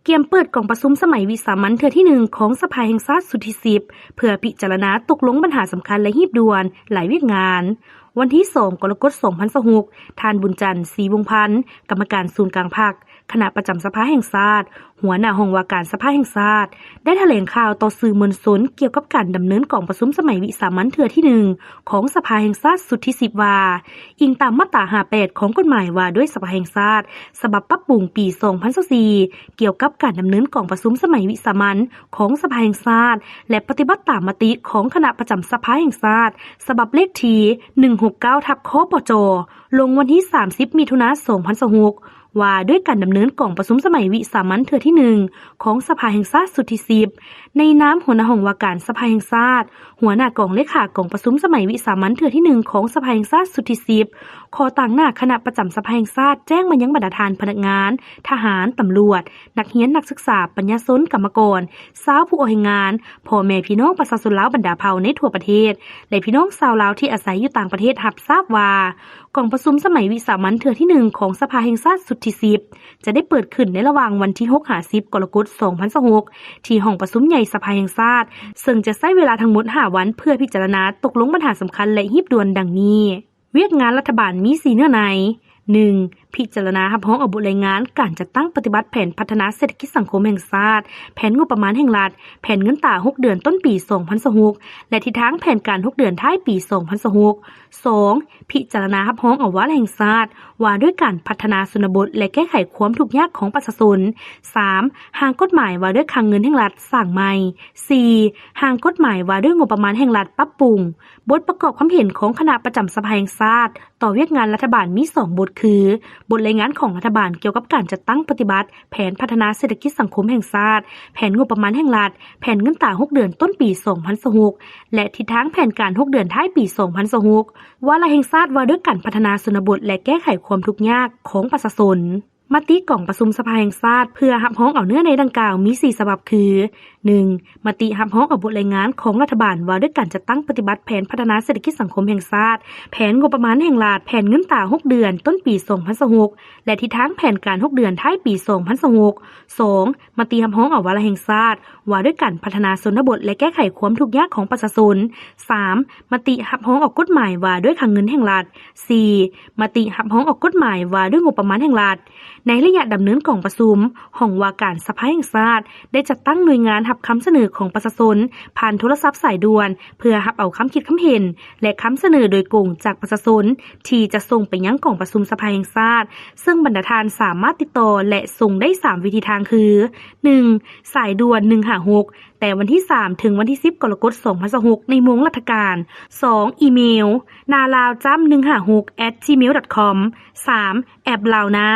ກຽມເປີດກອງປະຊຸມສະໄໝວິສາມັນເທື່ອທີໜຶ່ງຂອງສະພາແຫ່ງຊາດຊຸດທີສິບ ເພື່ອພິຈາລະນາຕົກລົງບັນຫາສຳຄັນ ແລະ ຮີບດ່ວນຫຼາຍວຽກງານ. ວັນທີສອງ ກໍລະກົດ ສອງພັນຊາວຫົກ, ທ່ານ ບຸນຈັນ ສີວົງພັນ ກຳມະການສູນກາງພັກ, ຄະນະປະຈຳສະພາແຫ່ງຊາດ, ຫົວໜ້າຫ້ອງວ່າການສະພາແຫ່ງຊາດ ໄດ້ຖະແຫຼງຂ່າວຕໍ່ສື່ມວນຊົນກ່ຽວກັບການດຳເນີນກອງປະຊຸມສະໄໝວິສາມັນເທື່ອທີໜຶ່ງຂອງສະພາແຫ່ງຊາດຊຸດທີສິບ ວ່າ, ອີງຕາມມາດຕາຫ້າແປດຂອງກົດໝາຍວ່າດ້ວຍສະພາແຫ່ງຊາດ ສະບັບປັບປຸງປີສອງພັນຊາວສີ່ ກ່ຽວກັບການດຳເນີນກອງປະຊຸມສະໄໝວິສາມັນຂອງສະພາແຫ່ງຊາດ ແລະ ປະຕິບັດຕາມມະຕິຂອງຄະນະປະຈຳສະພາແຫ່ງຊາດ ສະບັບເລກທີໜຶ່ງຫົກເກົ້າ ທັບ ຄປຈ ລົງວັນທີສາມສິບ ມິຖຸນາ ສອງພັນຊາວຫົກ ວ່າດ້ວຍການດຳເນີນກອງປະຊຸມສະໄໝວິສາມັນເທື່ອທີໜຶ່ງຂອງສະພາແຫ່ງຊາດຊຸດທີສິບ ໃນນາມຫົວໜ້າຫ້ອງວ່າການສະພາແຫ່ງຊາດ, ຫົວໜ້າກອງເລຂາກອງປະຊຸມສະໄໝວິສາມັນເທື່ອທີໜຶ່ງຂອງສະພາແຫ່ງຊາດຊຸດທີສິບ ຂໍຕາງໜ້າຄະນະປະຈຳສະພາແຫ່ງຊາດແຈ້ງມາຍັງບັນດາທ່ານພະນັກງານ, ທະຫານ, ຕຳຫຼວດ, ນັກຮຽນ, ນັກສຶກສາ, ປັນຍາຊົນ, ກຳມະກອນ, ຊາວຜູ້ອອກແຮງງານ, ພໍ່ແມ່ພີ່ນ້ອງປະຊາຊົນລາວບັນດາເຜົ່າໃນທົ່ວປະເທດ ແລະ ພີ່ນ້ອງຊາວລາວທີ່ອາໄສຢູ່ຕ່າງປະເທດຮັບຊາບວ່າ ກອງປະຊຸມສະໄໝວິສາມັນເທື່ອທີໜຶ່ງຂອງສະພາແຫ່ງຊາດຊຸດທີສິບ ຈະໄດ້ເປີດຂຶ້ນໃນລະຫວ່າງວັນທີຫົກຫາສິບ ກໍລະກົດ ສອງພັນຊາວຫົກ ທີ່ຫ້ອງປະຊຸມໃຫຍ່ສະພາແຫ່ງຊາດ, ເຊິ່ງຈະໃຊ້ເວລາທັງໝົດຫ້າວັນ ເພື່ອພິຈາລະນາຕົກລົງບັນຫາສຳຄັນ ແລະ ຮີບດ່ວນດັ່ງນີ້. ວຽກງານລັດຖະບານມີສີ່ເນື້ອໃນ. ໜຶ່ງ, ພິຈາລະນາຮັບຮອງເອົາບົດລາຍງານການຈັດຕັ້ງປະຕິບັດແຜນພັດທະນາເສດຖະກິດສັງຄົມແຫ່ງຊາດ, ແຜນງົບປະມານແຫ່ງລັດ, ແຜນເງິນຕາຫົກເດືອນຕົ້ນປີສອງພັນຊາວຫົກ ແລະ ທິດທາງແຜນການຫົກເດືອນທ້າຍປີສອງພັນຊາວຫົກ. ສອງ, ພິຈາລະນາຮັບຮອງເອົາວາລະແຫ່ງຊາດວ່າດ້ວຍການພັດທະນາຊົນນະບົດ ແລະ ແກ້ໄຂຄວາມທຸກຍາກຂອງປະຊາຊົນ. ສາມ, ຮ່າງກົດໝາຍວ່າດ້ວຍຄັງເງິນແຫ່ງລັດສ້າງໃໝ່. ສີ່, ຮ່າງກົດໝາຍວ່າດ້ວຍງົບປະມານແຫ່ງລັດປັບປຸງ. ບົດປະກອບຄຳເຫັນຂອງຄະນະປະຈຳສະພາແຫ່ງຊາດຕໍ່ວຽກງານລັດຖະບານມີສອງບົດຄື ບົດລາຍງານຂອງລັດຖະບານກ່ຽວກັບການຈັດຕັ້ງປະຕິບັດແຜນພັດທະນາເສດຖະກິດສັງຄົມແຫ່ງຊາດ, ແຜນງົບປະມານແຫ່ງລັດ, ແຜນເງິນຕາຫົກເດືອນຕົ້ນປີສອງພັນຊາວຫົກ ແລະ ທິດທາງແຜນການຫົກເດືອນທ້າຍປີສອງພັນຊາວຫົກ, ວາລະແຫ່ງຊາດວ່າດ້ວຍການພັດທະນາຊົນນະບົດ ແລະ ແກ້ໄຂຄວາມທຸກຍາກຂອງປະຊາຊົນ. ມະຕິກອງປະຊຸມສະພາແຫ່ງຊາດເພື່ອຮັບຮອງເອົາເນື້ອໃນດັ່ງກ່າວມີສີ່ສະບັບຄື ໜຶ່ງ, ມະຕິຮັບຮອງເອົາບົດລາຍງານຂອງລັດຖະບານວ່າດ້ວຍການຈັດຕັ້ງປະຕິບັດແຜນພັດທະນາເສດຖະກິດສັງຄົມແຫ່ງຊາດ, ແຜນງົບປະມານແຫ່ງລັດ, ແຜນເງິນຕາຫົກເດືອນຕົ້ນປີສອງພັນຊາວຫົກ ແລະ ທິດທາງແຜນການຫົກເດືອນທ້າຍປີສອງພັນຊາວຫົກ. ສອງ, ມະຕິຮັບຮອງເອົາວາລະແຫ່ງຊາດວ່າດ້ວຍການພັດທະນາຊົນນະບົດ ແລະ ແກ້ໄຂຄວາມທຸກຍາກຂອງປະຊາຊົນ. ສາມ, ມະຕິຮັບຮອງເອົາກົດໝາຍວ່າດ້ວຍຄັງເງິນແຫ່ງລັດ. ສີ່, ມະຕິຮັບຮອງເອົາກົດໝາຍວ່າດ້ວຍງົບປະມານແຫ່ງລັດ. ໃນໄລຍະດຳເນີນກອງປະຊຸມ, ຫ້ອງວ່າການສະພາແຫ່ງຊາດໄດ້ຈັດຕັ້ງໜ່ວຍງານຮັບຄຳສະເໜີຂອງປະຊາຊົນຜ່ານໂທລະສັບສາຍດ່ວນ ເພື່ອຮັບເອົາຄຳຄິດຄຳເຫັນ ແລະ ຄຳສະເໜີໂດຍກົງຈາກປະຊາຊົນ ທີ່ຈະສົ່ງໄປຍັງກອງປະຊຸມສະພາແຫ່ງຊາດ, ເຊິ່ງບັນດາທ່ານສາມາດຕິດຕໍ່ ແລະ ສົ່ງໄດ້ສາມວິທີທາງຄື ໜຶ່ງ, ສາຍດ່ວນ ໜຶ່ງຫ້າຫົກ ແຕ່ວັນທີສາມ ເຖິງວັນທີສິບ ກໍລະກົດ ສອງພັນຊາວຫົກ ໃນໂມງລັດຖະການ. ສອງ, ອີເມວ ນາລາວຈ້ຳ ໜຶ່ງຫ້າຫົກ ແອັດ ຈີເມວ ດອດຄອມ. ສາມ, ແອັບລາວນາ.